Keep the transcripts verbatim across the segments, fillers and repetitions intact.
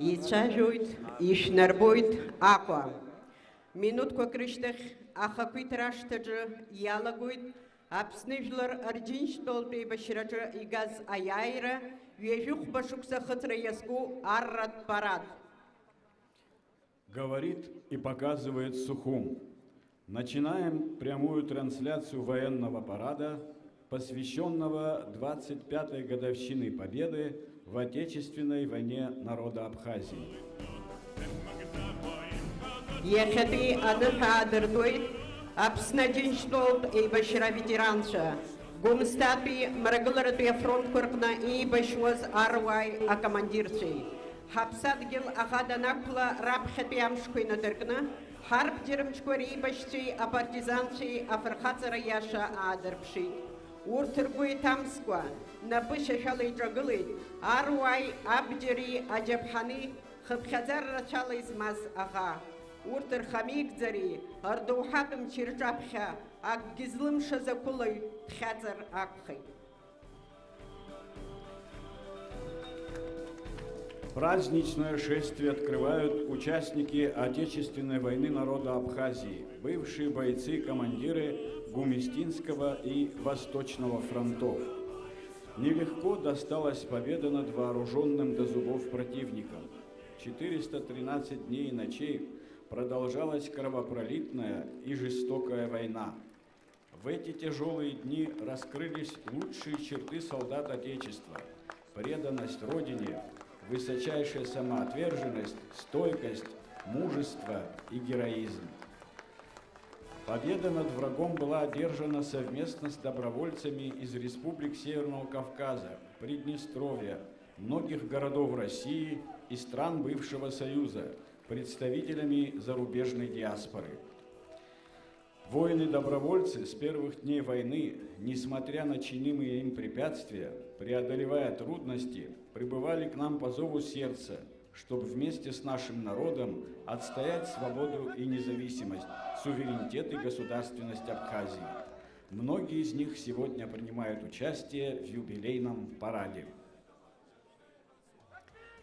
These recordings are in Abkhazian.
Ицәажәоит, ишәнарбоит Аҟәа. Минуҭқәак рышьҭахь ахақәиҭра ашҭаҿы иалагоит Аԥсны жәлар Рџьынџьтәылатә еибашьраҿы игаз аиааира ҩажәи хәба шықәса ахыҵра иазку арратә парад. Говорит и показывает Сухум. Начинаем прямую трансляцию военного парада, посвящённого двадцать пятой годовщине Победы в Отечественной войне народа Абхазии. Иахьатәи аныҳәа аадыртуеит Аԥсны Аџьынџьтәылатә еибашьра аветеранцәа, Гәымсҭатәи, Мрагыларатәи афронтқәа рҟны еибашьуаз аруааи акомандирцәеи. Ҳаԥсадгьыл аӷа данақәла, раԥхьатәи амшқәа инадыркны, ҳарбџьармчқәа реибашьцәеи апартизанцәеи афырхаҵара иаша аадырԥшит. Урҭ ргәы иҭамскәа, напышьашәала иҿагылеит аруааи абџьари аџьаԥҳани хыԥхьаӡара рацәала измаз аӷа. Урҭ рхамеигӡареи рдоуҳатә мчи рҿаԥхьа акгьы злымшаз ақәылаҩ дхьаҵыр акәхеит. Праздничное шествие открывают участники Отечественной войны народа Абхазии, бывшие бойцы и командиры Гумистинского и Восточного фронтов. Нелегко досталась победа над вооружённым до зубов противником. Четыреста тринадцать дней и ночей продолжалась кровопролитная и жестокая война. В эти тяжёлые дни раскрылись лучшие черты солдат Отечества: преданность Родине, высочайшая самоотверженность, стойкость, мужество и героизм. Победа над врагом была одержана совместно с добровольцами из республик Северного Кавказа, Приднестровья, многих городов России и стран бывшего Союза, представителями зарубежной диаспоры. Воины-добровольцы с первых дней войны, несмотря на чинимые им препятствия, преодолевая трудности, прибывали к нам по зову сердца, чтоб вместе с нашим народом отстоять свободу и независимость, суверенитет и государственность Абхазии. Многие из них сегодня принимают участие в юбилейном параде.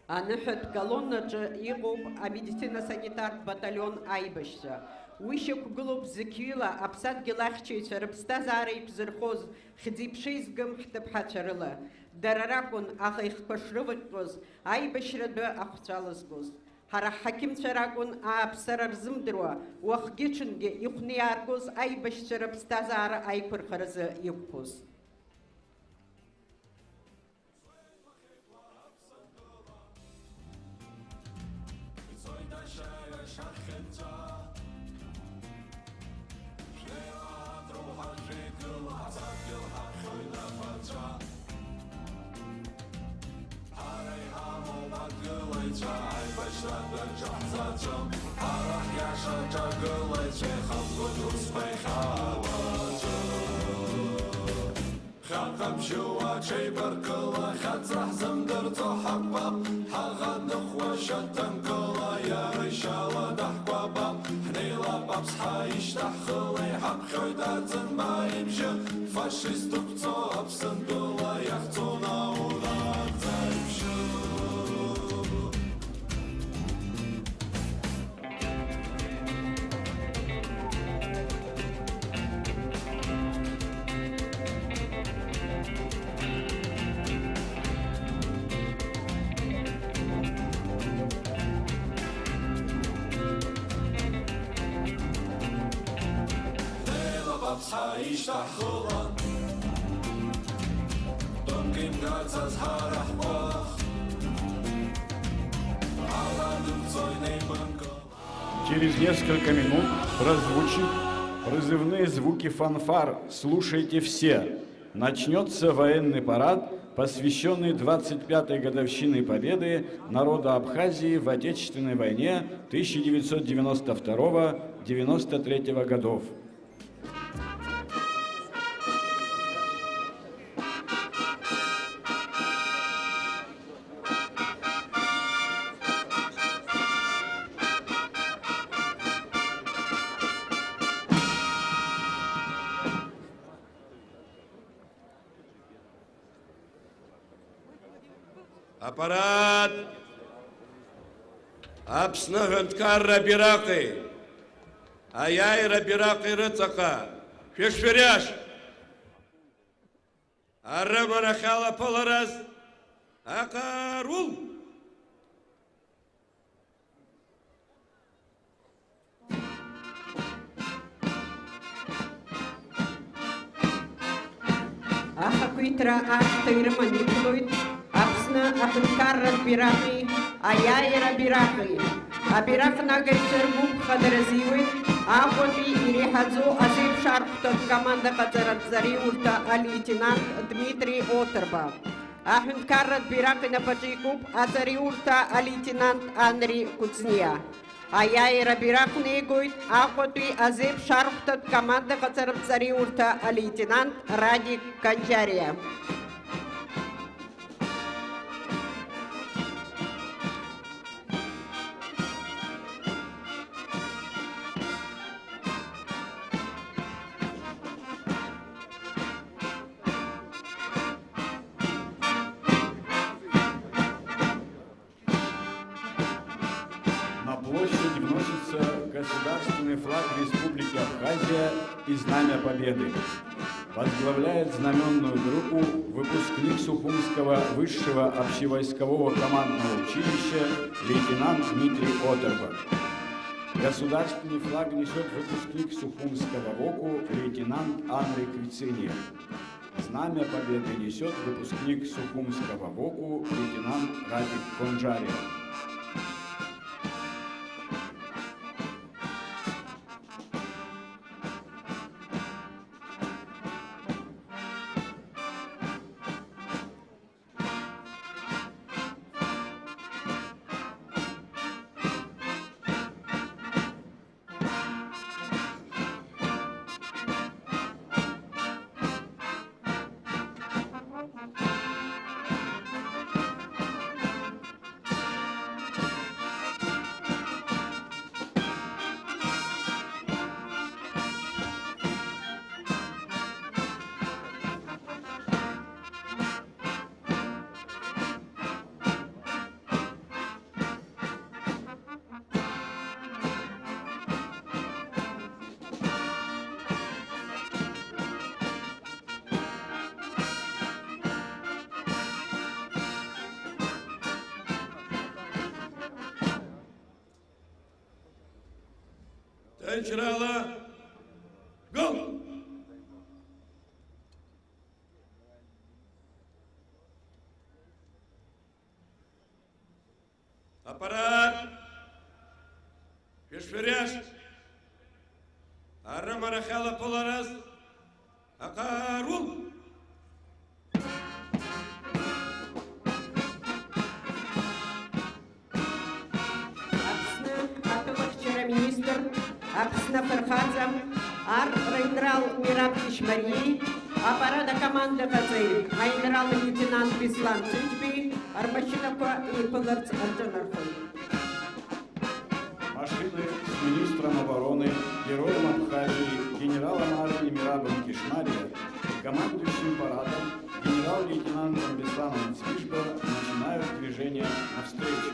Аныҳәатә колоннаҿы иҟоуп амедицина-санитартә баталион аибашьцәа. Уи шьақәгылоуп зықьҩыла аԥсадгьыл ахьчаҩцәа рыԥсҭазаара иқәзырхоз, хьӡи-ԥшеи згым ҳҭыԥҳацәа рыла. Дара ракәын аӷа ихқәа шрывыҟьҟьоз, аибашьратәы ахәцәа лызгоз. Ҳара ҳҳақьымцәа ракәын ааԥсара рзымдыруа, уахгьы-ҽынгьы ихәны иааргоз аибашьцәа рыԥсҭазаара аиқәырхаразы иқәԥоз. Ицоит ашьаҩа шахьынҵәа. Шәнеилаҳаҭ руҳәа шәеидгыла, ҳаԥсадгьыл ҳаԥхьоит рхәацәа. Ҳара иҳамоуп адгылаҩцәа, аибашьратә рҿаҳзаҵәым. Ҳара ҳиаша ҿагылаҩцәа, ихамгоит усҟа ихьаауаӡәы. Хьаҟа-бжьыуаа ҽеибаркыла, хьаҵра ҳзымдырӡо ҳақәԥап, ҳаӷадныхуашьа ҭынкыла, иара ишьала даҳкәабап, ҳнеилап аԥсҳа ишьҭаҳхыла, иҳаԥхьоит Арӡынба ибжьы, фашист дықәҵо Аԥсынтәыла, иахьӡон аунагӡа ибжьы. Ҳнеилап аԥсҳа ишьҭаҳхылан, тәымк имгарц азҳара ҳгәахә. Ала дықәҵоит еимынкыл. Через несколько минут прозвучат призывные звуки фанфар. Слушайте все. Начнётся военный парад, посвящённый двадцать пятой годовщине Победы народа Абхазии в Отечественной войне тысяча девятьсот девяносто второго девяносто третьего годов. Аппарат! Аԥсны аҳәынҭқарра абираҟи аиааира абираҟи рыҵаҟа шәышәыриашт! Арымарахь алаԥылараз аҟарул! Ахақәиҭра ашҭа ирыман иқәлоит Аԥсны аҳәынҭқарратә бираҟи аиааира бираҟи. Абираҟ нагаҩцәа ргәыԥ хадара зиуеит Аҟәатәи иреиҳаӡоу азеиԥш архәҭатә командаҟаҵаратә ҵараиурҭа алеитенант Дмитри Оҭырба. Аҳәынҭқарратә бираҟ инапаҿы икуп аҵараиурҭа алеитенант Анри Кәыҵниа. Аиааира абираҟ неигоит Аҟәатәи азеиԥш архәҭатә командаҟаҵаратә ҵараиурҭа алеитенант Радик Канџьариа. На площадь вносится государственный флаг Республики Абхазия и Знамя Победы. Возглавляет знаменную группу выпускник Сухумского высшего общевойскового командного училища лейтенант Дмитрий Оторба. Государственный флаг несет выпускник Сухумского воку лейтенант Анри Квициния. Знамя Победы несет выпускник Сухумского воку лейтенант Радик Конджариа. Ҭынчрала, гыл! Аппарат! Шәышәыриашт! Арымарахь алаԥылараз аҟарул! Аԥсны атәылахьчара министр, Аԥсны афырхаҵа, ар раинрал Мераб Кишмариеи аппарат акомандаҟаҵаҩ аинрал леитенант Беслан Ҭынчбеи рмашьынақәа еиԥыларц рҿынархоит. Машины с министром обороны, героем Абхазии, генералом армии Мерабом Кишмариа и командующим парадом генерал-лейтенантом Бесланом Цвишбо начинают движение навстречу.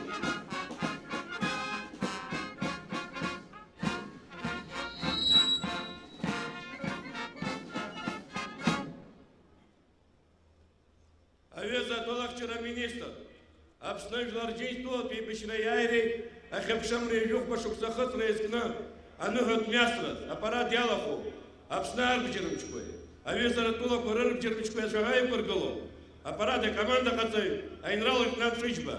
Аҩыза атәылахьчара аминистр, Аԥсны Жәлар Џьынџьтәылатә еибашьра аиааиреи ахьыԥшымреи жәохәба шықәса ахыҵра иазкны аныҳәатә мҩасраз аппарат иалахәу Аԥсны арбџьармчқәеи аҩызаратә тәылақәа рырбџьармчқәеи ацәаҳәа иқәыргылоу аппарат акомандаҟаҵаҩ аинрал леитенант Ҭынчба.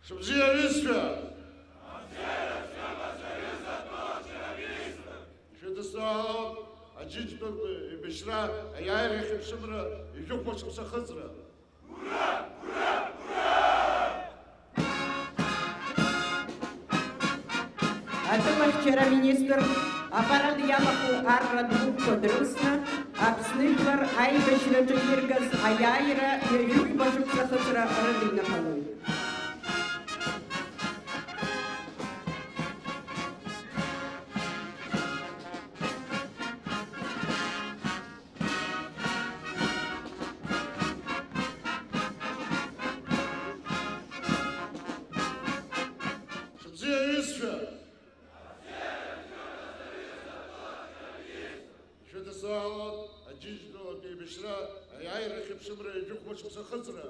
Шыбзиа аҩызцәа! Ишәыдысныҳәалоит Аџьынџьтәылатәи еибашьра аиааира хьыԥшымра ижәохәба шықәса ахыҵра. Атәылахьчара аминистр апарад иалахәу арратә гәыԥқәа дрылсны, Аԥсны жәлар аибашьраҿы иргаз аиааира ҩажәихәба шықәса ахыҵра рыдиныҳәалоит. Шыбзиа аҩызцәа! Ишәыдысныҳәалоит Аџьынџьтәылатәи еибашьра аиааира хьыԥшымра ҩажәихәба шықәса ахыҵра.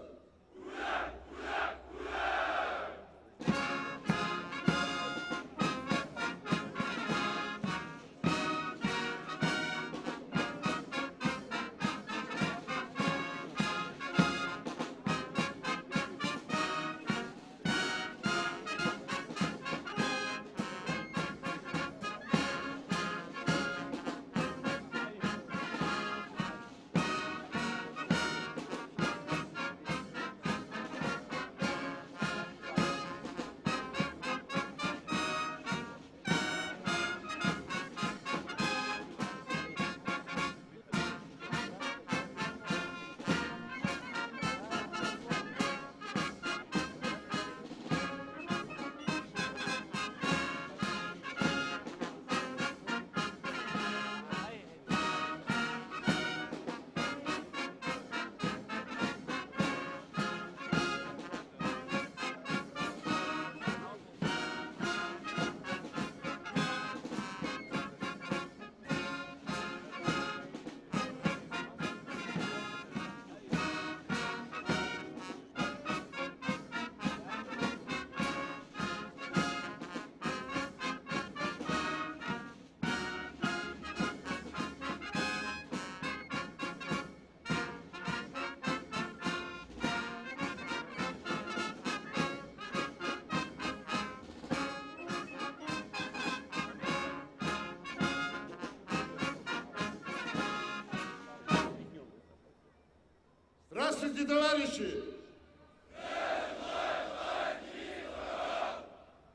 Здравствуйте, товарищи!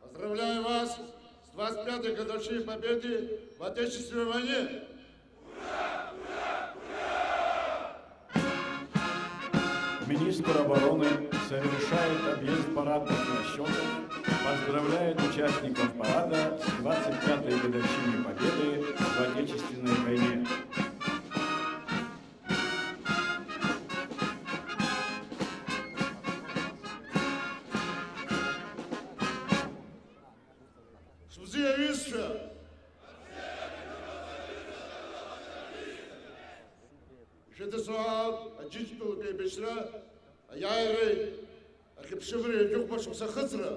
Поздравляю вас с двадцать пятой годовщиной Победы в Отечественной войне! Министр обороны совершает объезд парадных расчётов, поздравляет участников парада с двадцать пятой годовщиной Победы в Отечественной войне. Шыбзиа аҩызцәа! Ишәыдысныҳәалоит Аџьынџьтәылатәи еибашьра аиааиреи ахьыԥшымреи ҩажәихәба шықәса ахыҵра!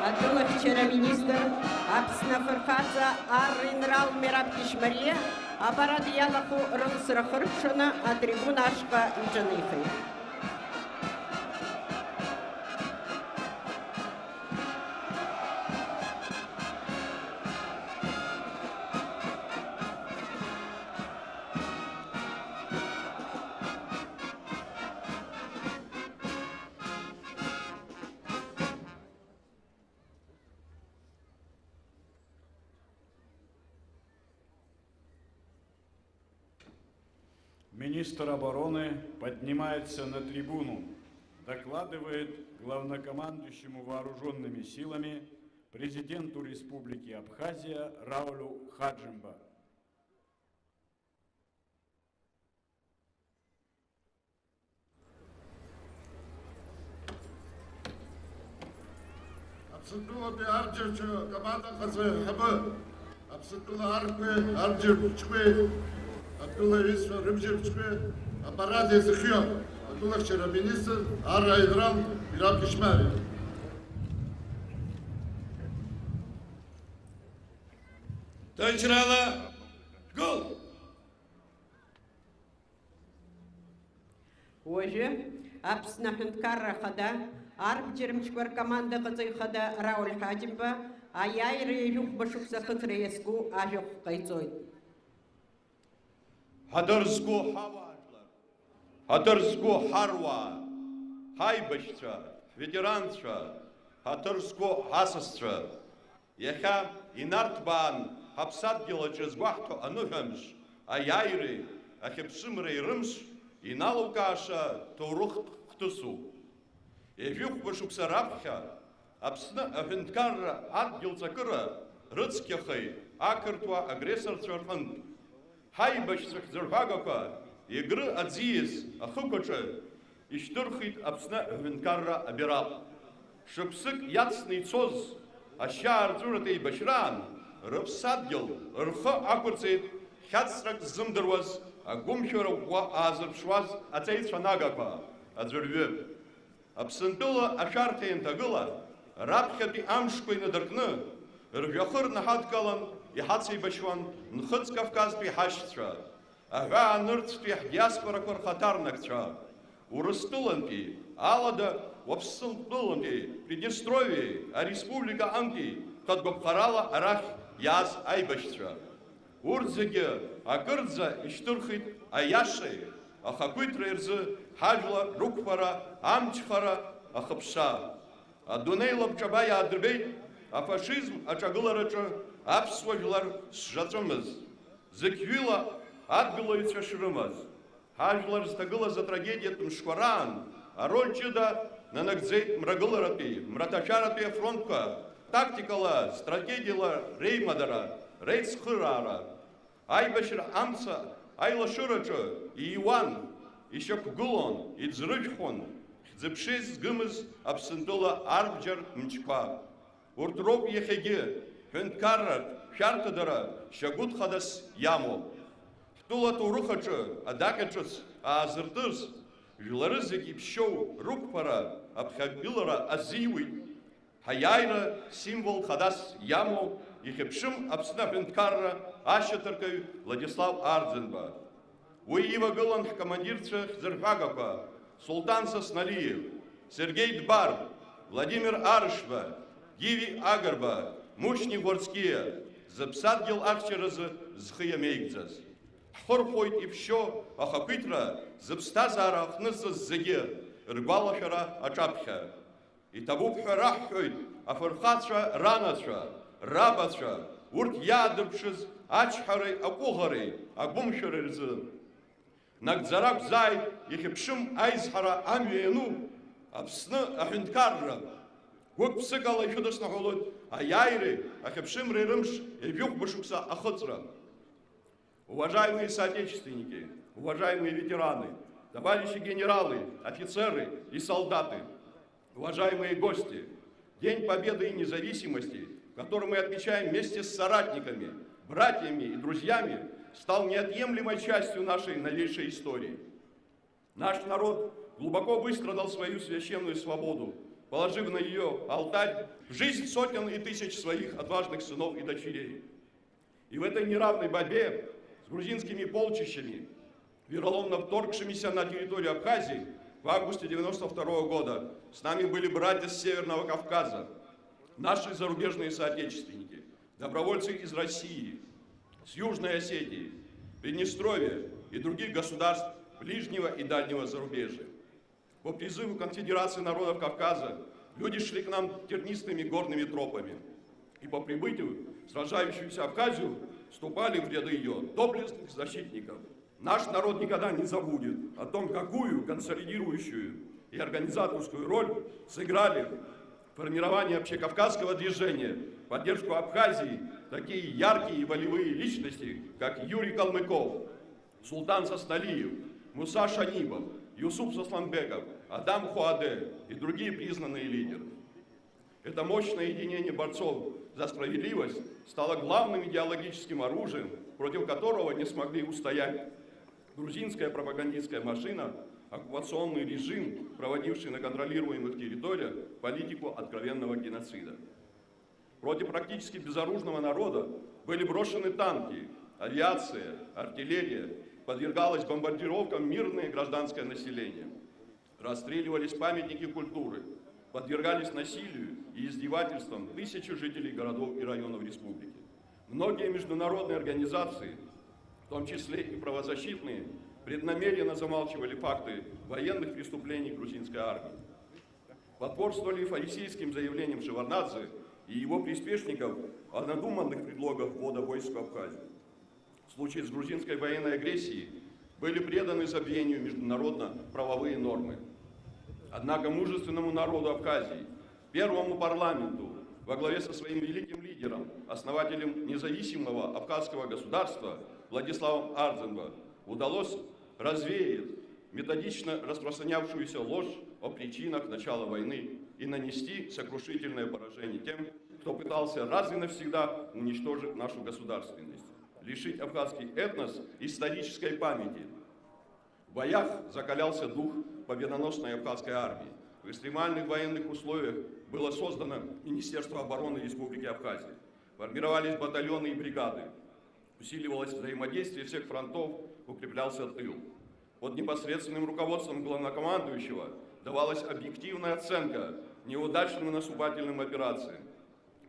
Атәылахьчара аминистр, Аԥсны Афырхаҵа ар инрал Мераб Кьышьмариа апарад иалахәу рылсра хыркәшаны атрибуна ашҟа иҿынеихеит. Министр обороны поднимается на трибуну, докладывает главнокомандующему вооружёнными силами, президенту Республики Абхазия Раулю Хаджимба. Аԥсынтәылатәи арбџьарцәа командаҟаҵаҩ аиҳабы, Аԥсынтәыла арқәеи арбџьарчқәеи, атәыла аҩызцәа рыбџьарчқәеи апарад иазыхио, атәылахьчара аминистр ар аинрал Бирам Кьышьмариа. Ҭынчрала шәгыл! Уажәы Аԥсны Аҳәынҭқарра Ахада, арбџьармчқәа ркомандаҟаҵаҩ хада Рауль Ҳаџьымба аиааира ҩажәи хәба шықәса ахыҵра иазку ажәахә ҟаиҵоит. Ҳаҭыр зқәу ҳауаажәлар, ҳаҭыр зқәу ҳаруаа, ҳаибашьцәа, ҳветеранцәа, ҳаҭыр зқәу ҳасасцәа, иахьа инарҭбаан ҳаԥсадгьыл аҿы згәаҳҭо аныҳәамш, аиааиреи ахьыԥшымреи рымш иналукааша ҭоурыхтә хҭысуп. Ҩажәи хәба шықәса раԥхьа Аԥсны аҳәынҭқарра адгьыл ҵакыра рыцқьахеит ақырҭуа агрессорцәа рҟынтә. Ҳаибашьцәа хьӡырҳәагақәа Егры аӡиас ахықәаҿы ишьҭырхит Аԥсны аҳәынҭқарра абираҟ. Шықәсык иацны ицоз ашьаарҵәыратә еибашьраан рыԥсадгьыл рхы ақәырҵеит хьаҵрак ззымдыруаз агәымшәара ӷәӷәа аазырԥшуаз аҵеицәа нагақәа аӡәырҩы. Аԥсынтәыла ашәарҭа ианҭагыла, раԥхьатәи амшқәа инадыркны, ржәҩахыр наҳадкылан иҳацеибашьуан Нхыҵ Кавказтәи ҳашьцәа, аҳәаа нырцәтәи ҳдиаспорақәа рхаҭарнакцәа, Урыстәылантәи, алада Уаԥстәылантәи, Приднестровиеи ареспублика аҟынтәи хатә гәаԥхарала арахь иааз аибашьцәа. Урҭ зегьы акырӡа ишьҭырхит аиашеи ахақәиҭреи рзы ҳажәлар рықәԥара, амчхара, ахыԥша. Адунеи лабҿаба иаадырбеит афашизм аҿагылараҿы аԥсуа жәлар шзаҵәымыз, зықьҩыла адгылаҩцәа шрымаз. Ҳажәлар зҭагылаз атрагедиатә мшқәа раан ароль ҷыда нанагӡеит мрагыларатәи, мраҭашәаратәи афронтқәа, тактикала, стратегиала реимадара, реицхыраара. Аибашьра амца аилашыраҿы ииуан, ишьақәгылон, иӡрыжәхон хьӡы-ԥшеи згымыз Аԥсынтәыла арбџьар мчқәа. Урҭ роуп иахьагьы ҳәынҭқарратә шәарҭадара шьагәыҭ хадас иамоу. Ҳтәыла аҭоурых аҿы адаҟьа ҿыц аазыртыз, жәлары зегь иԥшьоу рықәԥара аԥхьагылара азиуит. Ҳаиааира символ хадас иамоу ихьыԥшым Аԥсны аҳәынҭқарра ашьаҭаркаҩ Владислав Арӡынба. Уи ивагылан ҳкомандирцәа хьӡырҳәагақәа Сулҭан Сасналиев, Сергеи Дбар, Владимир Арышба, Гиви Агрба, Мушьни Гәарцкиа, зыԥсадгьыл ахьчаразы зхы иамеигӡаз. Ҳхырхәоит иԥшьоу ахақәиҭра зыԥсҭазаара ахнызҵаз зегьы ргәалашәара аҿаԥхьа. Иҭабуп ҳәа раҳҳәоит афырхацәа ранацәа, рабацәа, урҭ иаадырԥшыз ачҳареи аҟәыӷареи агәымшәареи рзы. Нагӡара ақәзааит ихьыԥшым аизҳара амҩа иану Аԥсны аҳәынҭқарра. Гәык-ԥсыкала ишәыдысныҳәалоит аиааиреи ахьыԥшымреи рымш ҩажәи хәба шықәса ахыҵра. Уважаемые соотечественники, уважаемые ветераны, товарищи генералы, офицеры и солдаты, уважаемые гости, День Победы и Независимости, который мы отмечаем вместе с соратниками, братьями и друзьями, стал неотъемлемой частью нашей новейшей истории. Наш народ глубоко выстрадал свою священную свободу, положив на её алтарь жизнь сотен и тысяч своих отважных сынов и дочерей. И в этой неравной борьбе с грузинскими полчищами, вероломно вторгшимися на территорию Абхазии в августе девяносто второго года, с нами были братья с Северного Кавказа, наши зарубежные соотечественники, добровольцы из России, с Южной Осетии, Приднестровья и других государств ближнего и дальнего зарубежья. По призыву Конфедерации народов Кавказа люди шли к нам тернистыми горными тропами и по прибытию в сражающуюся Абхазию вступали в ряды её доблестных защитников. Наш народ никогда не забудет о том, какую консолидирующую и организаторскую роль сыграли в формировании общекавказского движения в поддержку Абхазии такие яркие и волевые личности, как Юрий Калмыков, Султан Сасналиев, Муса Шанибов, Юсуп Сосланбеков, Адам Хуаде и другие признанные лидеры. Это мощное единение борцов за справедливость стало главным идеологическим оружием, против которого не смогли устоять грузинская пропагандистская машина, оккупационный режим, проводивший на контролируемых территориях политику откровенного геноцида. Против практически безоружного народа были брошены танки, авиация, артиллерия, подвергалось бомбардировкам мирное гражданское население. Расстреливались памятники культуры, подвергались насилию и издевательствам тысячи жителей городов и районов республики. Многие международные организации, в том числе и правозащитные, преднамеренно замалчивали факты военных преступлений грузинской армии. Потворствовали фарисейским заявлениям Шеварднадзе и его приспешников о надуманных предлогах ввода войск в Абхазию. В случае с грузинской военной агрессией были преданы забвению международно-правовые нормы. Однако мужественному народу Абхазии, первому парламенту во главе со своим великим лидером, основателем независимого абхазского государства Владиславом Ардзенбо, удалось развеять методично распространявшуюся ложь о причинах начала войны и нанести сокрушительное поражение тем, кто пытался раз и навсегда уничтожить нашу государственность, лишить абхазский этнос исторической памяти. В боях закалялся дух победоносной абхазской армии. В экстремальных военных условиях было создано Министерство обороны Республики Абхазия. Формировались батальоны и бригады. Усиливалось взаимодействие всех фронтов, укреплялся тыл. Под непосредственным руководством главнокомандующего давалась объективная оценка неудачным наступательным операциям.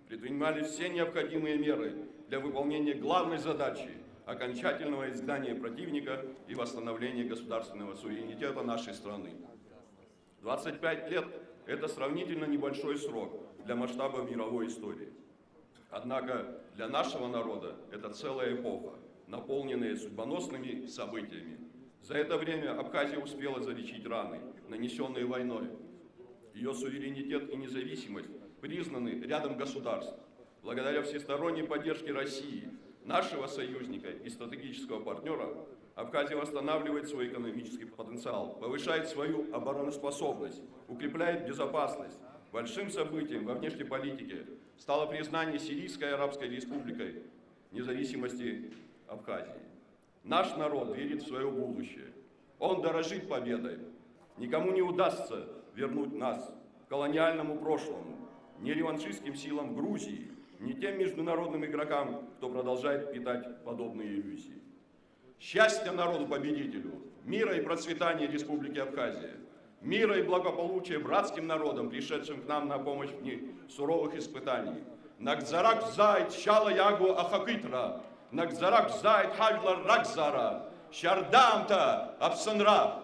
Предпринимались все необходимые меры для выполнения главной задачи — окончательного изгнания противника и восстановления государственного суверенитета нашей страны. Двадцать пять лет — это сравнительно небольшой срок для масштаба мировой истории. Однако для нашего народа это целая эпоха, наполненная судьбоносными событиями. За это время Абхазия успела залечить раны, нанесенные войной. Ее суверенитет и независимость признаны рядом государств. Благодаря всесторонней поддержке России, нашего союзника и стратегического партнера, Абхазия восстанавливает свой экономический потенциал, повышает свою обороноспособность, укрепляет безопасность. Большим событием во внешней политике стало признание Сирийской Арабской Республикой независимости Абхазии. Наш народ верит в свое будущее. Он дорожит победой. Никому не удастся вернуть нас к колониальному прошлому, ни реваншистским силам Грузии, ни тем международным игрокам, кто продолжает питать подобные иллюзии. Счастья народу-победителю, мира и процветания Республике Абхазия, мира и благополучия братским народам, пришедшим к нам на помощь в дни суровых испытаний. Нагӡарак зааит шьала иаагоу ахақәиҭра, нагӡарак зааит ҳажәлар ракәзаара, шьардаамҭа Аԥсынра!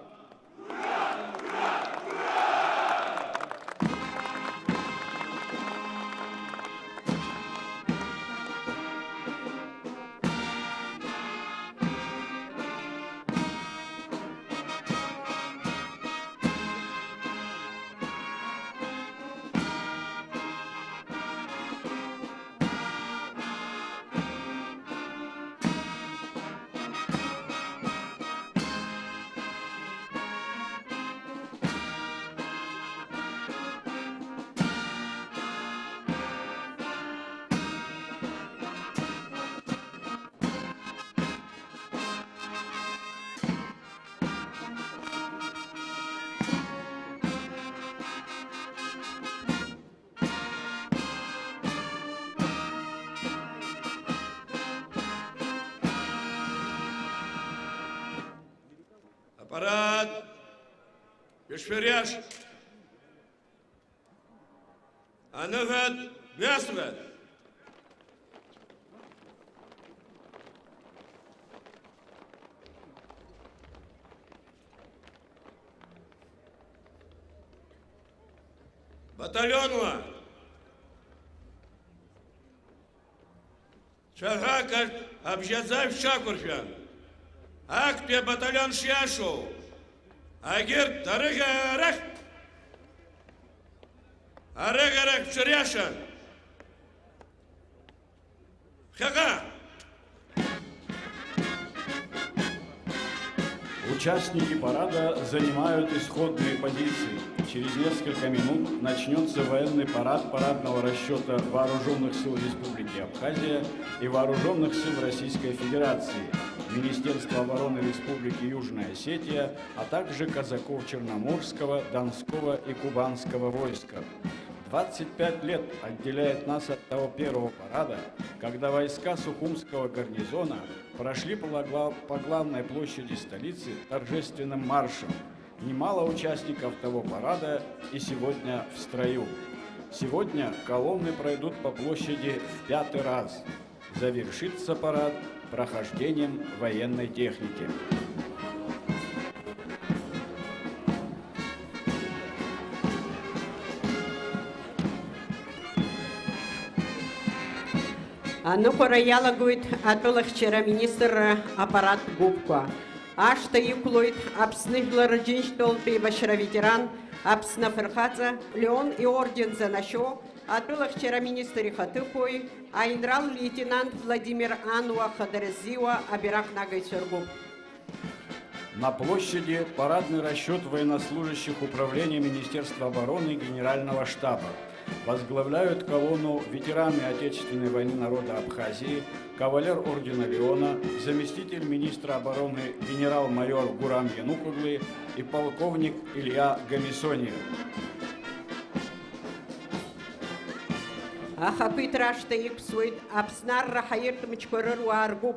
Апарад! Ишәыриашт! Аныҳәатә мҩасуеит! Баталионла! Цәаҳәак абжьаӡа шәҽақәыршәан, актәи абаталион шиашоу, агьырҭ арыӷьарахь, арыӷьарахь шәыриашан. Ԥхьаҟа! Участники парада занимают исходные позиции. Через несколько минут начнётся военный парад парадного расчёта Вооружённых сил Республики Абхазия и Вооружённых сил Российской Федерации, Министерства обороны Республики Южная Осетия, а также казаков Черноморского, Донского и Кубанского войска. Двадцать пять лет отделяет нас от того первого парада, когда войска Сухумского гарнизона прошли по гла-, по главной площади столицы торжественным маршем. Немало участников того парада и сегодня в строю. Сегодня колонны пройдут по площади в пятый раз. Завершится парад прохождением военной техники. Аныҟәара иалагоит атәылахьчара аминистрра аппараттә гәыԥқәа. Ашҭа иқәлоит Аԥсны Жәлар Рџьынџьтәылатә еибашьра аветеран, Аԥсны афырхаҵа Леон иорден занашьоу, атәылахьчара аминистр ихаҭыԥуаҩ, аинрал-леитенант Владимир Ануа хадара ззиуа абираҟ нагаҩцәа ргәыԥ. На площади парадный расчёт военнослужащих Управления Министерства обороны Генерального штаба. Возглавляют колонну ветераны Отечественной войны народа Абхазии, кавалер ордена Леона, заместитель министра обороны генерал-майор Гурам Янукоглы и полковник Илья Гамисониев. Ахақәиҭра ашҭа иқәсуеит Аԥсны арра ҳаиртә мчқәа рыруаа ргәыԥ.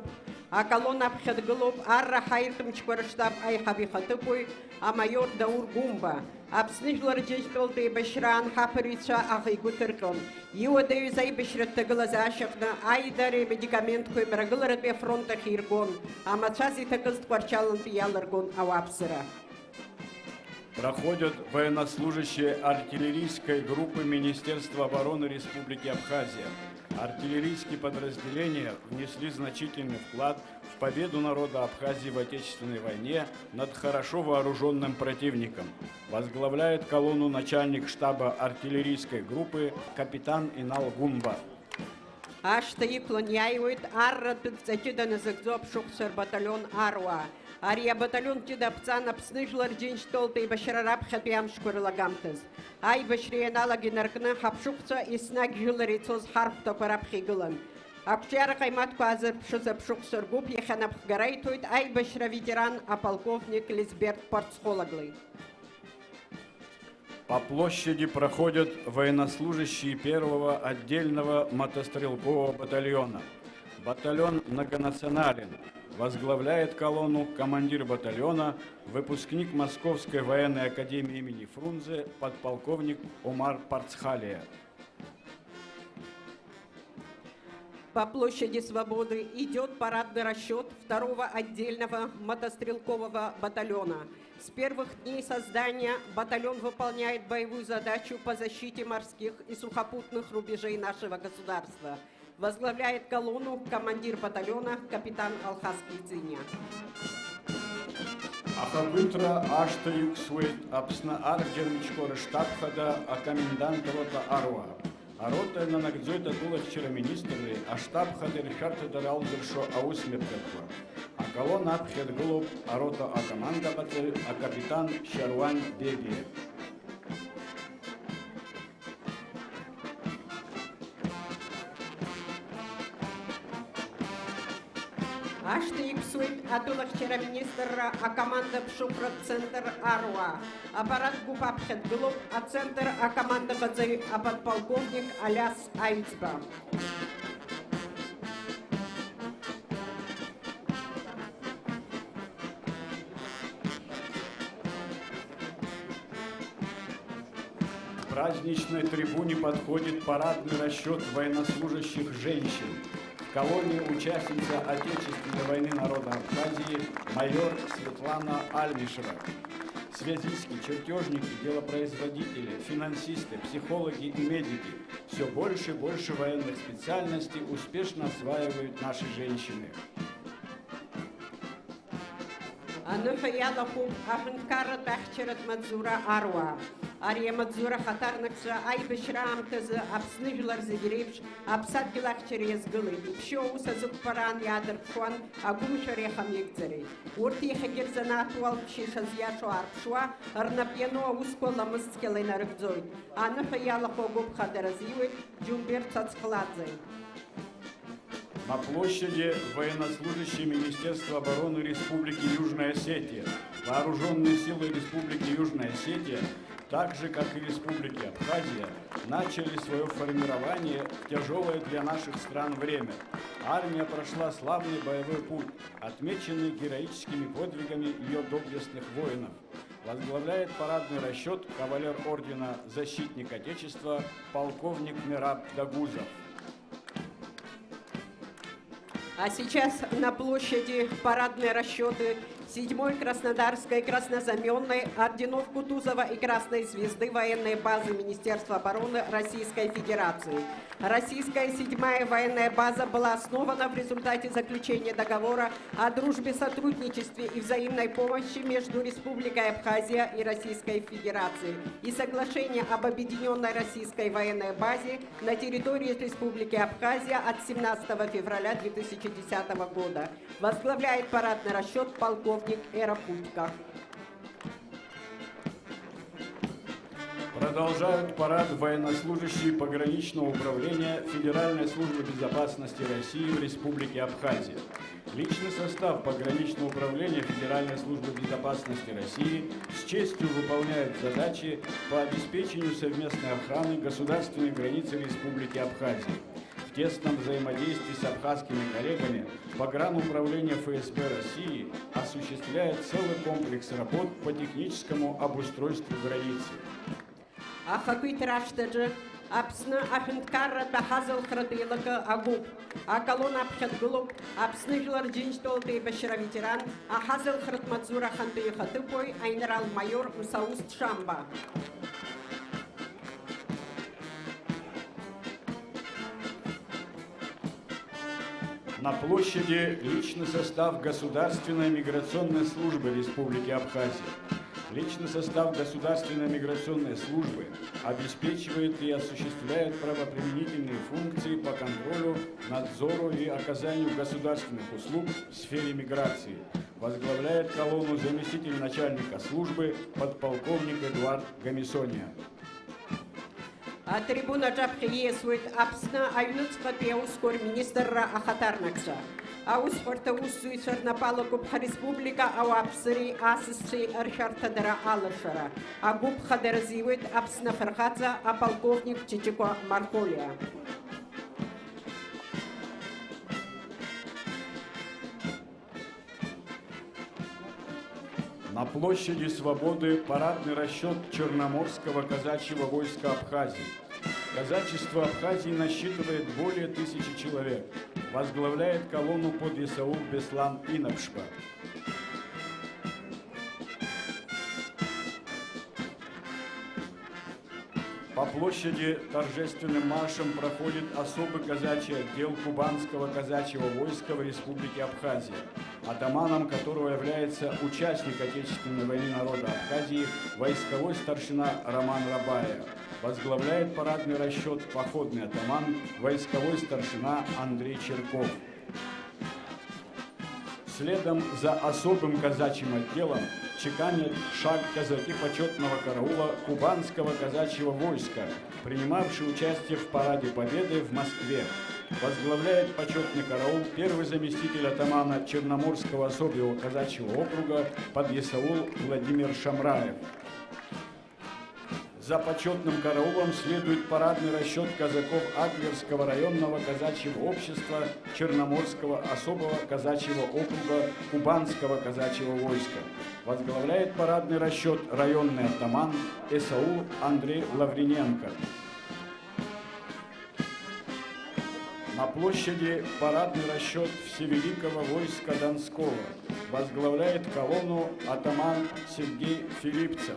Аколонна аԥхьа дгылоуп арра ҳаиртә мчқәа рыштаб аиҳаб ихаҭыԥуаҩ амаиор Даур Гәымба. Аԥсны Жәлар Џьынџьтәылатә еибашьраан ҳаԥырҩцәа аӷа игәы ҭырҟьон. Иуадаҩыз аибашьратә ҭагылазаашьаҟны аидареи амедикаментқәеи Мрагыларатәи афронт ахь иргон, амацәаз иҭакыз Тҟәарчалнтәи иалыргон ауааԥсыра. Проходят военнослужащие артиллерийской группы Министерства обороны Республики Абхазия. Артиллерийские подразделения внесли значительный вклад в победу народа Абхазии в Отечественной войне над хорошо вооружённым противником. Возглавляет колонну начальник штаба артиллерийской группы капитан Инал Гумба. Ашҭа иқәлан иааиуеит арратәи дҵа ҷыда назыгӡо аԥшыхәцәа рбаталион аруаа. Ари абаталион ҷыда аԥҵан Аԥсны Жәлар Џьынџьтәылатә еибашьра раԥхьатәи амшқәа рылагамҭаз. Аибашьра ианалага инаркны, ҳаԥшыхәцәа еснагь жәылара ицоз ҳархәҭақәа раԥхьа игылан. Ақәҿиара ҟаимаҭқәа аазырԥшыз аԥшыхәцәа ргәыԥ иахьа анапхгара иҭоит аибашьра аветеран аполковник Лизберт Парцхолаглы. По площади проходят военнослужащие первого отдельного мотострелкового батальона. Батальон многонационален. Возглавляет колонну командир батальона, выпускник Московской военной академии имени Фрунзе подполковник Омар Парцхалия. По площади Свободы идёт парадный расчёт второго отдельного мотострелкового батальона. С первых дней создания батальон выполняет боевую задачу по защите морских и сухопутных рубежей нашего государства. Возглавляет колонну командир батальона капитан Алхас Кициня. Ахақәиҭра ашҭа иқәсуеит Аԥсны арџьармчқәа рыштаб хада акомендант рота аруаа. Арота инанагӡоит атәылахьчара аминистрреи аштаб хадеи ршәарҭадара алзыршо аусмҩаԥгатәқәа. Аколонна аԥхьа дгылоуп арота акомандаҟаҵаҩ акапитан Шьаруан Бебиа. Ашҭа иқәсуеит атәылахьчара аминистрра акоманда ԥшыхәратә центр аруаа. Аппарат гәыԥ аԥхьа дгылоуп ацентр акомандаҟаҵаҩ аподполковник Алиас Аҩӡба. К праздничной трибуне подходит парадный расчёт военнослужащих женщин. В колонне участница Отечественной войны народа Абхазии майор Светлана Альмишева. Связистки, чертёжники, делопроизводители, финансисты, психологи и медики. Всё больше и больше военных специальностей успешно осваивают наши женщины. Аныҳәа иалахәуп аҳәынҭқарратә ахьчаратә маҵзура аруаа. Ари амаҵзура ахаҭарнакцәа аибашьра аамҭазы Аԥсны жәлар зегьы реиԥш аԥсадгьыл ахьчара иазгылеит, иԥшьоу аус азықәԥараан иаадырԥшуан агәымшәареи ахамеигӡареи. Урҭ иахьагьы рзанааҭтә уалԥшьа ишазиашоу аарԥшуа, рнап иану аусқәа ламыс цқьала инарыгӡоит. Аныҳәа иалахәу агәыԥ хадара азиуеит Џьумбер Цацхладзе. На площади военнослужащие Министерства обороны Республики Южная Осетия, Вооружённые силы Республики Южная Осетия, так же, как и Республики Абхазия, начали своё формирование в тяжёлое для наших стран время. Армия прошла славный боевой путь, отмеченный героическими подвигами её доблестных воинов. Возглавляет парадный расчёт кавалер ордена «Защитник Отечества» полковник Мераб Дагузов. А сейчас на площади парадные расчёты седьмой Краснодарской краснознаменной, орденов Кутузова и Красной Звезды военной базы Министерства обороны Российской Федерации. Российская седьмая военная база была основана в результате заключения договора о дружбе, сотрудничестве и взаимной помощи между Республикой Абхазия и Российской Федерацией и соглашения об объединённой российской военной базе на территории Республики Абхазия от семнадцатого февраля две тысячи десятого года. Возглавляет парадный расчёт полковник Эра Путько. Продолжают парад военнослужащие пограничного управления Федеральной службы безопасности России в Республике Абхазия. Личный состав пограничного управления Федеральной службы безопасности России с честью выполняет задачи по обеспечению совместной охраны государственной границы Республики Абхазия. В тесном взаимодействии с абхазскими коллегами погрануправление ФСБ России осуществляет целый комплекс работ по техническому обустройству границы. Ахақәиҭра ашҭаҿы Аԥсны аҳәынҭқарратә аҳазылхратә еилакы агәыԥ аколонна аԥхьа дгылоуп Аԥсны Жәлар Џьынџьтәылатә еибашьра аветеран, аҳазылхратә маҵзура ахантәаҩы ихаҭыԥуаҩ аинрал-маиор Мсаусҭ Шамба. На площади личный состав Государственной миграционной службы Республики Абхазия. Личный состав Государственной миграционной службы обеспечивает и осуществляет правоприменительные функции по контролю, надзору и оказанию государственных услуг в сфере миграции. Возглавляет колонну заместитель начальника службы подполковник Эдуард Гамисония. Атрибунаҿ аԥхьа ииасуеит Аԥсны аҩныҵҟатәи аусқәа рминистрра ахаҭарнакцәа. Аусҳәарҭа аусзуҩцәа рнапы алакуп ҳреспублика ауааԥсыреи асасцәеи ршәарҭадара алашара. Агәыԥ хадара зиуеит Аԥсны афырхаҵа аполковник Ҷыҷыкәа Мархолиа. На площади Свободы парадный расчёт Черноморского казачьего войска Абхазии. Казачество Абхазии насчитывает более тысячи человек. Возглавляет колонну подъясаул Беслан Инапшба. По площади торжественным маршем проходит особый казачий отдел Кубанского казачьего войска в Республике Абхазия, атаманом которого является участник Отечественной войны народа Абхазии, войсковой старшина Роман Рабаев. Возглавляет парадный расчёт походный атаман, войсковой старшина Андрей Черков. Следом за особым казачьим отделом чеканят шаг казаки почётного караула Кубанского казачьего войска, принимавшие участие в Параде Победы в Москве. Возглавляет почётный караул первый заместитель атамана Черноморского особого казачьего округа подъясаул Владимир Шамраев. За почётным караулом следует парадный расчёт казаков Адлерского районного казачьего общества Черноморского особого казачьего округа Кубанского казачьего войска. Возглавляет парадный расчёт районный атаман Эсаул Андрей Лавриненко. На площади парадный расчёт Всевеликого войска Донского. Возглавляет колонну атаман Сергей Филипцев.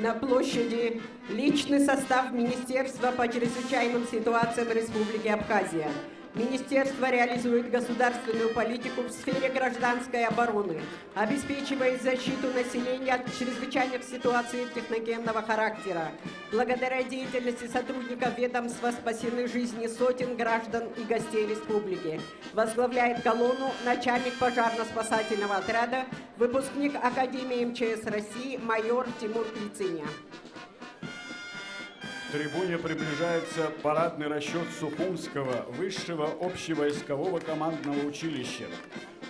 На площади личный состав Министерства по чрезвычайным ситуациям Республики Абхазия. Министерство реализует государственную политику в сфере гражданской обороны, обеспечивает защиту населения от чрезвычайных ситуаций техногенного характера. Благодаря деятельности сотрудников ведомства спасены жизни сотен граждан и гостей республики. Возглавляет колонну начальник пожарно-спасательного отряда, выпускник Академии М Ч С России майор Тимур Клициня. К трибуне приближается парадный расчёт Сухумского высшего общевойскового командного училища.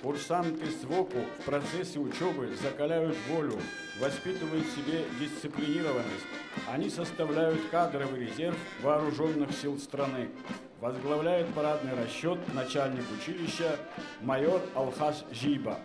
Курсанты СВОКУ в процессе учёбы закаляют волю, воспитывают в себе дисциплинированность. Они составляют кадровый резерв вооружённых сил страны. Возглавляет парадный расчёт начальник училища майор Алхас Жиба.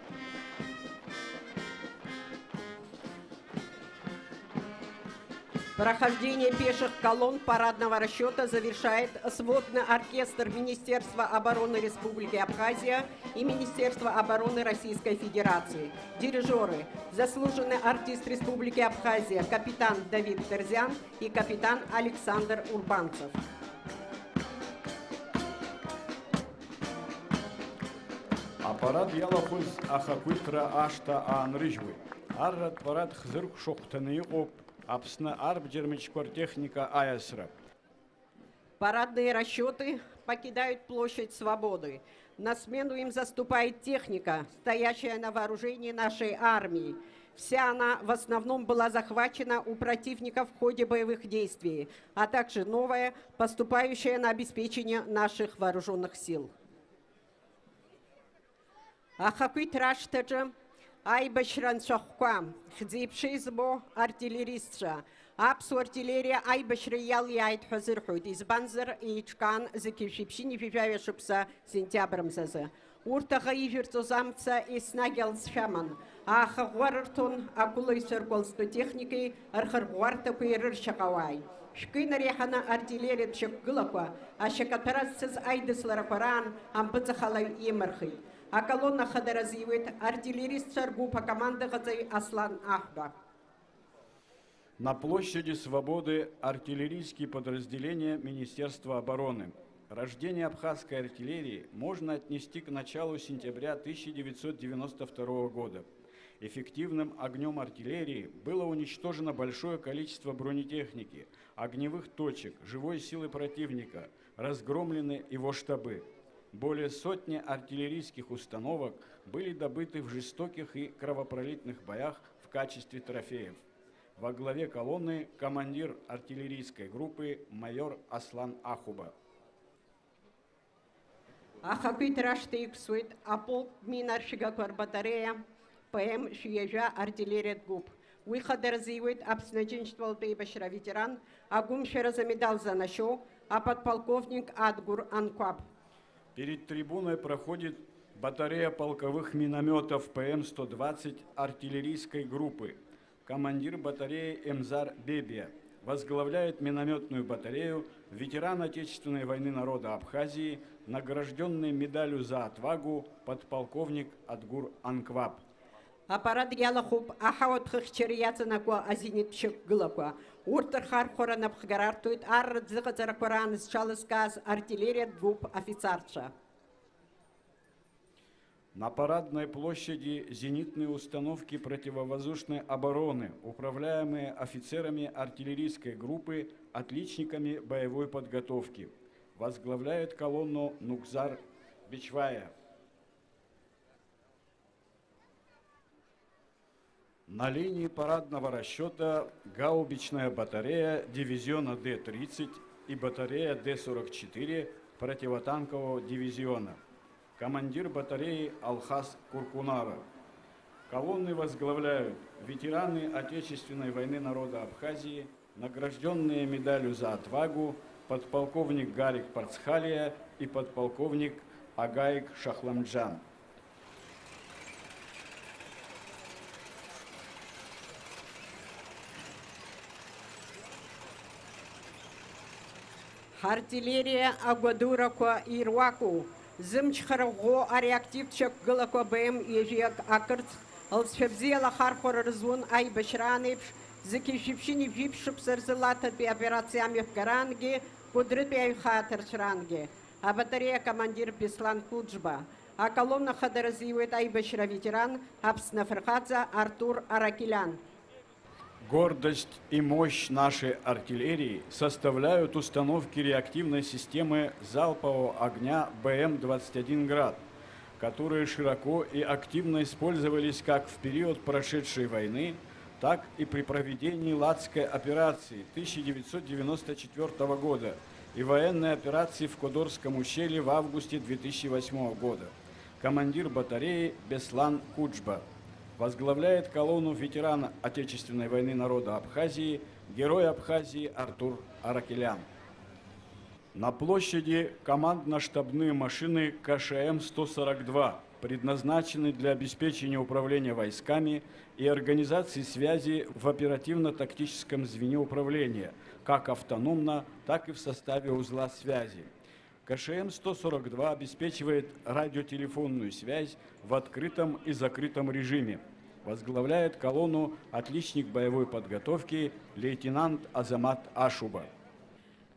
Прохождение пеших колонн парадного расчёта завершает сводный оркестр Министерства обороны Республики Абхазия и Министерства обороны Российской Федерации. Дирижёры: заслуженный артист Республики Абхазия капитан Давид Терзян и капитан Александр Урбанцев. Апарад иалахәыз ахақәиҭра ашҭа аанрыжьуеит. Арратә парад хзыркәшахәҭаны иҟоуп Аԥсны арбџьармычқәа ртехника аиасра. Парадные расчёты покидают площадь Свободы. На смену им заступает техника, стоящая на вооружении нашей армии. Вся она в основном была захвачена у противника в ходе боевых действий, а также новая, поступающая на обеспечение наших вооружённых сил. Ахақәиҭра ашҭаҿы аибашьра анцәахәқәа, хьӡи-ԥшеи змоу артиллеристцәа, аԥсуа артиллериа аибашьра иалиааит ҳәа азырҳәоит, избанзар, еиҿкаан зқьи жәшәи ԥшьынҩажәи жәаҩа шықәса сентиабр мзазы. Урҭ аӷа ижәырҵоз амца еснагь алҵшәа аман, аахаӷәӷәа рырҭон ақәылаҩцәа ркәалӡтәы техникеи рхырӷәӷәарҭақәеи рыршьаҟауааи. Шәкы инареиҳаны артиллериатә шьақәгылақәа, ашьакаҭәара зцыз аидысларақәа раан ампыҵахалаҩ имырхит. Аколонна ахадара азиуеит артиллеристцәа ргәыԥ акомандаҟаҵаҩ Аслан Аҳәба. На площади Свободы артиллерийские подразделения Министерства обороны. Рождение абхазской артиллерии можно отнести к началу сентября тысяча девятьсот девяносто второго года. Эффективным огнём артиллерии было уничтожено большое количество бронетехники, огневых точек, живой силы противника, разгромлены его штабы. Более сотни артиллерийских установок были добыты в жестоких и кровопролитных боях в качестве трофеев. Во главе колонны командир артиллерийской группы майор Аслан Ахуба. Ахақәиҭра ашҭа иқәсуеит аполк минаршәгақәа рбатареиа П М шәи ҩажәа артиллериатә гәыԥ. Уи хадара зиуеит Аԥсны Аџьынџьтәылатә еибашьра аветеран, агәымшәаразы амедал занашьоу аподполковник Адгәыр Анқәаб. Перед трибуной проходит батарея полковых миномётов П М сто двадцать артиллерийской группы. Командир батареи Эмзар Бебия. Возглавляет миномётную батарею ветеран Отечественной войны народа Абхазии, награждённый медалью «За отвагу» подполковник Адгур Анкваб. Апарад иалахәуп аҳауатә хыхьчара иаҵанакуа азениттә шьақәгылақәа. Урҭ рхархәара напхгара арҭоит арратә зыҟаҵарақәа раан зҽалызкааз артиллериатә гәыԥ афицарцәа. На Парадной площади зенитные установки противовоздушной обороны, управляемые офицерами артиллерийской группы, отличниками боевой подготовки. Возглавляет колонну Нукзар Бичвая. На линии парадного расчёта гаубичная батарея дивизиона Д тридцать и батарея Д сорок четыре противотанкового дивизиона. Командир батареи Алхас Куркунара. Колонны возглавляют ветераны Отечественной войны народа Абхазии, награждённые медалью «За отвагу» подполковник Гарик Парцхалия и подполковник Агаик Шахламджан. Ҳартиллериа агәадурақәа ируаку, зымчхара ӷәӷәоу ареактивтә шьақәгылақәа Б М ҩажәи акырцх, лҵшәа бзиала ахархәара рызун аибашьраан еиԥш, Зқьи жәшәи ԥшьынҩажәи жәиԥшь шықәса рзы Лаҭатәи аоперациа амҩаԥгараангьы, Кәыдрытәи аҩхаа аҭарцәраангьы, абатареиа акомандир Беслан Кәыџба, аколонна хада разиуеит аибашьра аветеран, Аԥсны афырхаҵа Артур Аракелян. Гордость и мощь нашей артиллерии составляют установки реактивной системы залпового огня Б М двадцать один «Град», которые широко и активно использовались как в период прошедшей войны, так и при проведении Лацкой операции тысяча девятьсот девяносто четвёртого года и военной операции в Кодорском ущелье в августе две тысячи восьмого года. Командир батареи Беслан Куджба. Возглавляет колонну ветерана Отечественной войны народа Абхазии, Герой Абхазии Артур Аракелян. На площади командно-штабные машины К Ш М сто сорок два, предназначены для обеспечения управления войсками и организации связи в оперативно-тактическом звене управления, как автономно, так и в составе узла связи. К Ш М сто сорок два обеспечивает радиотелефонную связь в открытом и закрытом режиме. Возглавляет колонну отличник боевой подготовки лейтенант Азамат Ашуба.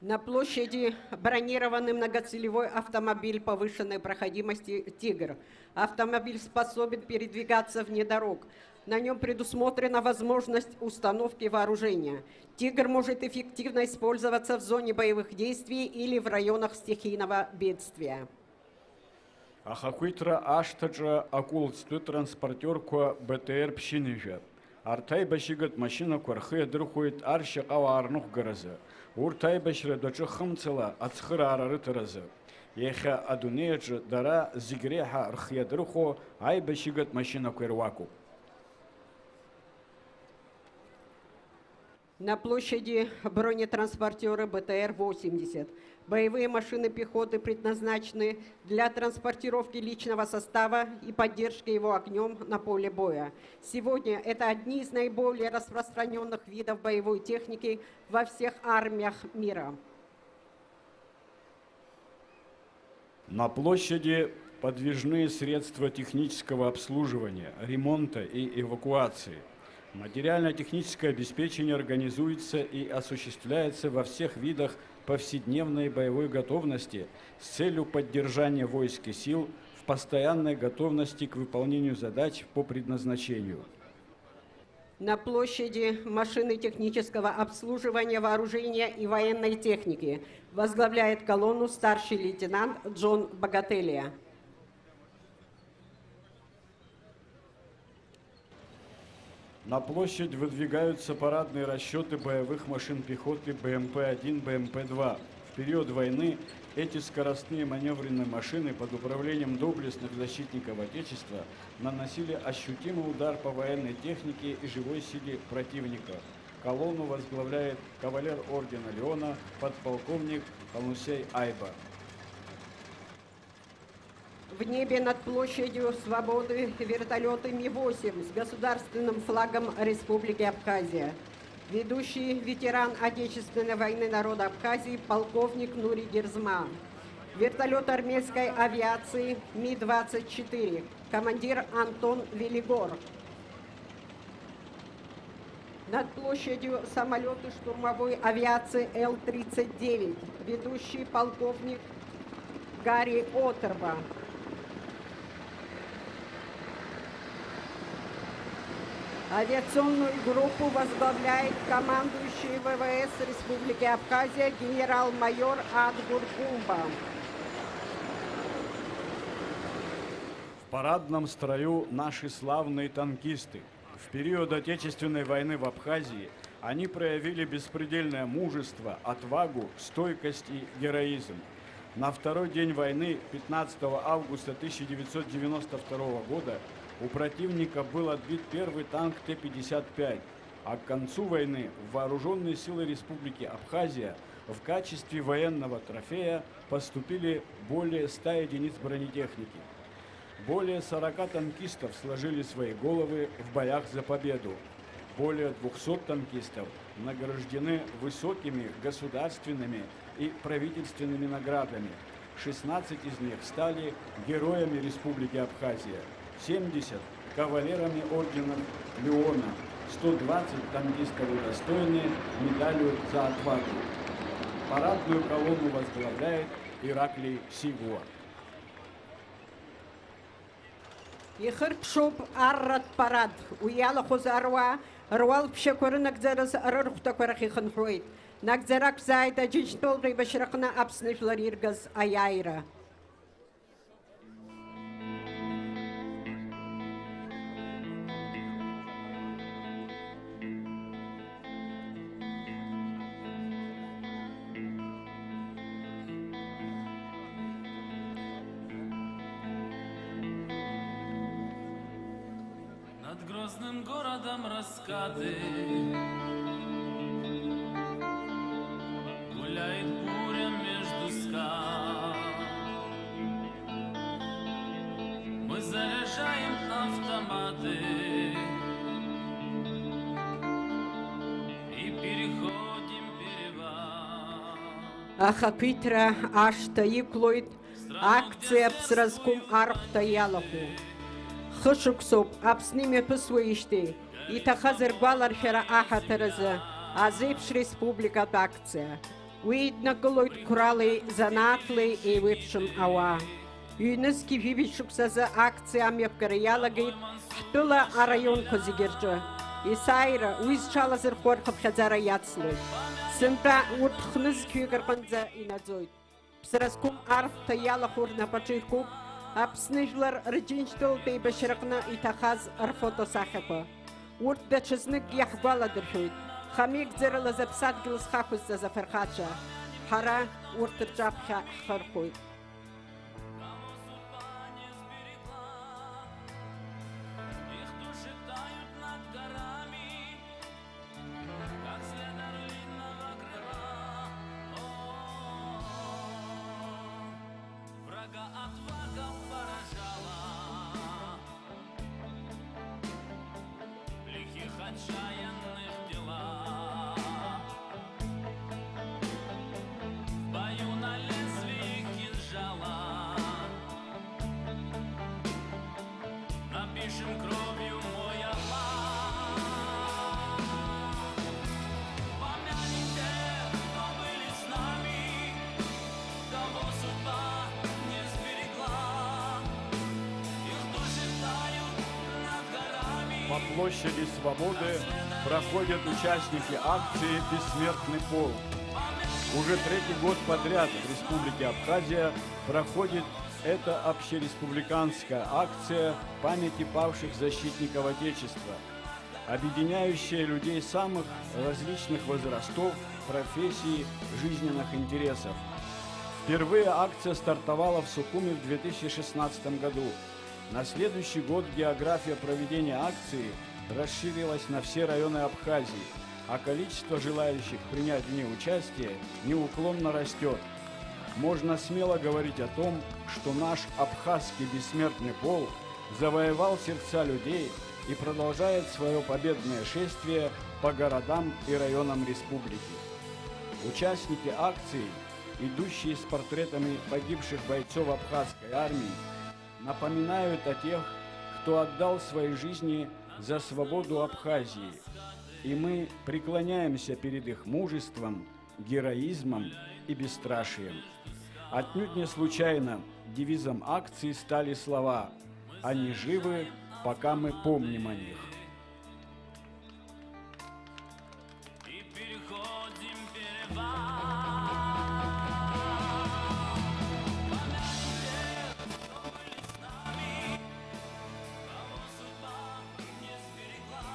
На площади бронированный многоцелевой автомобиль повышенной проходимости «Тигр». Автомобиль способен передвигаться вне дорог. На нём предусмотрена возможность установки вооружения. «Тигр» может эффективно использоваться в зоне боевых действий или в районах стихийного бедствия. Ахақәиҭра ашҭаҿы акәылӡтәы транспортерқәа Б Т Р ԥшьынҩажәа. Арҭ аибашьыгатә машьынақәа рхы иадырхәоит ар шьаҟауаа рныҟәгаразы. Урҭ аибашьратә аҿы хымцала ацхыраара рыҭаразы. Иахьа адунеи аҿы дара зегь реиҳа рхы иадырхәо аибашьыгатә машьынақәа ируакуп. На площади бронетранспортёры Б Т Р восемьдесят. Боевые машины пехоты предназначены для транспортировки личного состава и поддержки его огнём на поле боя. Сегодня это одни из наиболее распространённых видов боевой техники во всех армиях мира. На площади подвижные средства технического обслуживания, ремонта и эвакуации. Материально-техническое обеспечение организуется и осуществляется во всех видах повседневной боевой готовности с целью поддержания войск и сил в постоянной готовности к выполнению задач по предназначению. На площади машины технического обслуживания, вооружения и военной техники. Возглавляет колонну старший лейтенант Джон Багателия. На площадь выдвигаются парадные расчёты боевых машин пехоты Б М П один, Б М П два. В период войны эти скоростные манёвренные машины под управлением доблестных защитников Отечества наносили ощутимый удар по военной технике и живой силе противника. Колонну возглавляет кавалер ордена Леона подполковник Ханусей Айба. В небе над площадью Свободы вертолёты Ми восемь с государственным флагом Республики Абхазия. Ведущий — ветеран Отечественной войны народа Абхазии полковник Нури Герзма. Вертолёт армейской авиации Ми двадцать четыре, командир Антон Велигор. Над площадью самолёты штурмовой авиации Л тридцать девять, ведущий полковник Гарри Отерба. Авиационную группу возглавляет командующий В В С Республики Абхазия генерал-майор Адгур Кумба. В парадном строю наши славные танкисты. В период Отечественной войны в Абхазии они проявили беспредельное мужество, отвагу, стойкость и героизм. На второй день войны, пятнадцатого августа тысяча девятьсот девяносто второго года, у противника был отбит первый танк Т пятьдесят пять, а к концу войны в Вооружённые силы Республики Абхазия в качестве военного трофея поступили более ста единиц бронетехники. Более сорока танкистов сложили свои головы в боях за победу. Более двухсот танкистов награждены высокими государственными и правительственными наградами. Шестнадцать из них стали героями Республики Абхазия, семьдесят — кавалерами орденов Леона, сто двадцать танкистов удостоены медалью «За отвагу». Парадную колонну возглавляет Ираклий Сигуа. Ихыркәшоуп арратә парад. Уи иалахәыз аруаа руалԥшьақәа рынагӡараз рырхәҭақәа рахь ихынҳәуеит. Нагӡара ақәзааит Аџьынџьтәылатә еибашьраҟны Аԥсны жәлар иргаз аиааира. Над грозным городом раскаты гуляет буря между скал. Мы заряжаем автоматы и переходим перевал. Ахақәиҭра ашҭа иқәлоит акциа «Ԥсра зқәым архәҭа» иалахәу. Хышықәсоуп Аԥсны имҩаԥысуеижьҭеи иҭахаз ргәаларшәара аҳаҭыр азы азеиԥш республикатә акциа. Уи иднакылоит қәралеи занааҭлеи еиуеиԥшым ауаа. Ҩнызқьи жәибжь шықәсазы акциа амҩаԥгара иалагеит ҳтәыла араионқәа зегьы рҿы. Есааира уи зҽалазырхәуа рхыԥхьаӡара иацлоит. Сынтәа урҭ хнызқьҩык рҟынӡа инаӡоит. Ԥсра зқәым архәҭа иалахәу рнапаҿы икуп Аԥсны жәлар рџьынџьтәылатә еибашьраҟны иҭахаз рфотосахьақәа. Урҭ даҽазнык иаҳгәаладыршәоит хамеигӡарала зыԥсадгьыл зхақәызҵаз афырхацәа. Ҳара урҭ рҿаԥхьа ҳхырхәоит. Как следа орлиного крыла, о, врага отвага поражала лихих отчаянных дела. В бою на лезвии кинжала напишем кровью мой Аллах. Помянем тех, кто были с нами, кого судьба не сберегла. Их души тают над горами. По площади Свободы проходят участники акции «Бессмертный полк». Уже третий год подряд в Республике Абхазия проходит эта общереспубликанская акция памяти павших защитников Отечества, объединяющая людей самых различных возрастов, профессий, жизненных интересов. Впервые акция стартовала в Сухуми в две тысячи шестнадцатом году. На следующий год география проведения акции расширилась на все районы Абхазии, а количество желающих принять в ней участие неуклонно растёт. Можно смело говорить о том, что наш абхазский бессмертный полк завоевал сердца людей и продолжает своё победное шествие по городам и районам республики. Участники акции, идущие с портретами погибших бойцов Абхазской армии, напоминают о тех, кто отдал свои жизни за свободу Абхазии, и мы преклоняемся перед их мужеством, героизмом и бесстрашием. Отнюдь не случайно девизом акции стали слова: «Они живы, пока мы помним о них». И переходим перевал. Помянем тех, кто были с нами, кого судьба не сберегла.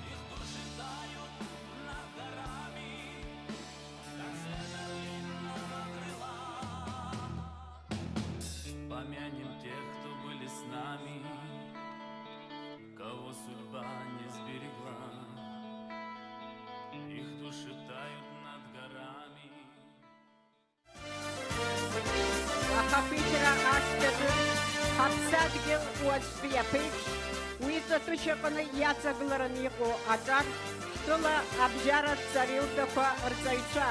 Их души тают над горами, как след орлиного крыла. Помянем тех, кто были с нами, кого судьба не сберегла. Их души тают над горами. Ахақәиҭра ашҭаҿы ҳаԥсадгьыл уаҵәтәи аԥеиԥш, уи ҵатәышьаҟны иаҵагылараны иҟоу аҿар, ҳтәыла абжьаратә ҵараиурҭақәа рҵаҩцәа.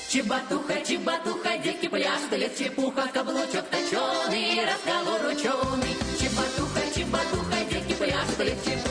Чебатуха, чебатуха, девки пляшут, лет чепуха, каблучок точёный, расколор учёный. Чебатуха, чебатуха, девки пляшут, лет чепуха.